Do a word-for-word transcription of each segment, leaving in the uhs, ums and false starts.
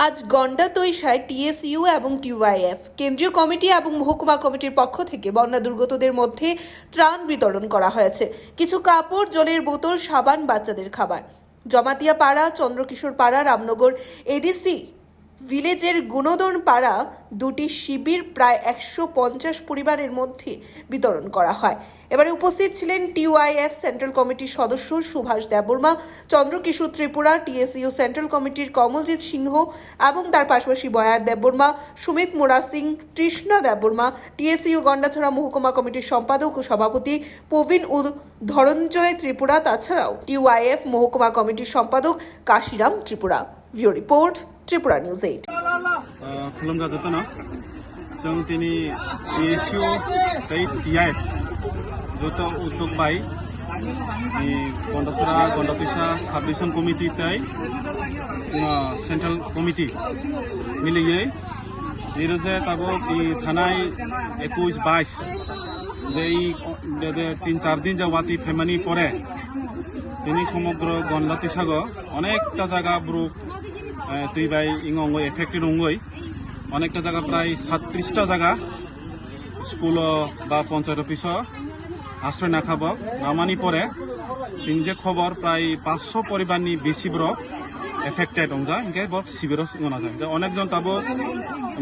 আজ গন্ডাতৈশায় টিএসইউ এবং টিওয়াইএফ কেন্দ্রীয় কমিটি এবং মহকুমা কমিটির পক্ষ থেকে বন্যা দুর্গতদের মধ্যে ত্রাণ বিতরণ করা হয়েছে। কিছু কাপড়, জলের বোতল, সাবান, বাচ্চাদের খাবার। জমাতিয়া পাড়া, চন্দ্রকিশোর পাড়া, রামনগর এডিসি ভিলেজের গুণোদন পাড়া দুটি শিবির প্রায় একশো পঞ্চাশ পরিবারের মধ্যে বিতরণ করা হয়। এবারে উপস্থিত ছিলেন টিওয়াইএফ সেন্ট্রাল কমিটির সদস্য সুভাষ দেববর্মা, চন্দ্রকিশোর ত্রিপুরা, টিএসইউ সেন্ট্রাল কমিটির কমলজিৎ সিংহ এবং তার পাশাপাশি বয়ার দেববর্মা, সুমিত মুরা সিং, তৃষ্ণা দেববর্মা, টিএসইউ গন্ডাছড়া মহকুমা কমিটির সম্পাদক ও সভাপতি প্রবীণ উ ধনঞ্জয় ত্রিপুরা, তাছাড়াও টিওয়াইএফ মহকুমা কমিটির সম্পাদক কাশিরাম Tripura. Bureau report, Tripura News eight. Ah, khulumkha jotono. Chwng tini T S U tei T I F joto uddog bai, i Gondasara, Gondatisa Sub Division Committee tei, ah, Central Committee miliwi nirok je tabuk i thanai ekush bais je i, je, je tin char din je watwi phaimani pore tini somogro Gondatisago onekta jaga borok, eh, twi bai wngwi affected wngwi onekta jaga prai sattris ta jaga school o ba panchayat office o asroi nakha bo. Namani pore chwng je khobor prai panchsho poribar ni besi borok affected wngjak, hinkhe borok sibiro wngna jak. Hinkhe onek jon tabuk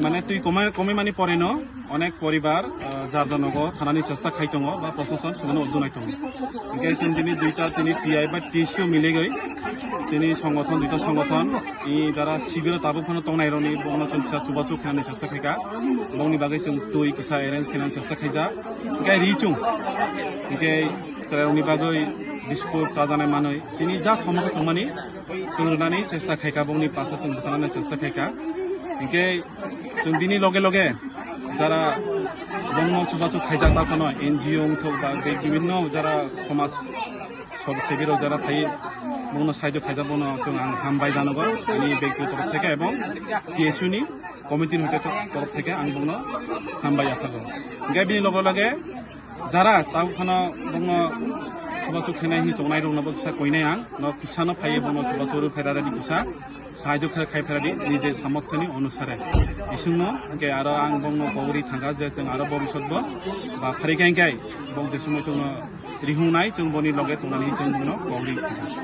mane twi komai, komai mani pore no onek poribar, ah, jar jar nogo thanani chesta khai tongo ba proshashan sumano uddunai tongo. Hinkhe chwng tini duita tini T I ba T C O miligwi tini songothon, duita songothon, i jara sibiro tabuk phano tongnai rokni bono chwng kisa chubachu khainani chesta khaikha. Bongni bagwi chwng twi kisa arrange khainani chesta khaijak. Hinkhe ri chwng, hinkhe chwrairokni bagwi biskut chajanai manwi chini ja somokhe tongmani chwng rwnani chesta khaikha, bongni pasa chwng bwchanani chesta khaikha. Hinkhe chwng bini loge loge jara bongno chubachu khaijak ba phano N G O wngthok ba be-, bibinno jara somaj sob-, sebirok jara phai bongno saijo khaijak, bono chwng ang hambai janogo ani bektigoto torof theke ebong T S U ni committee ni hoite to-, torof theke ang bongno hambai yaphago. Hinkhe bini loge loge jara tabuk phano bongno chubachu khainai hinwi tongnai rokno bo kisa koinai ang, no kisa no phaiwi bongno chubachu rw phairadi kisa. Sahajyo khe khai phairadi nije samoktoni onusare. Isingno hinkhe aro ang bongno kogri thangkha je chwng aro bobisotbo ba pharikha hinkhe bong je somoi chwngno rihungnai chwng boni loge tongnani chwng bongno kogri thangkha.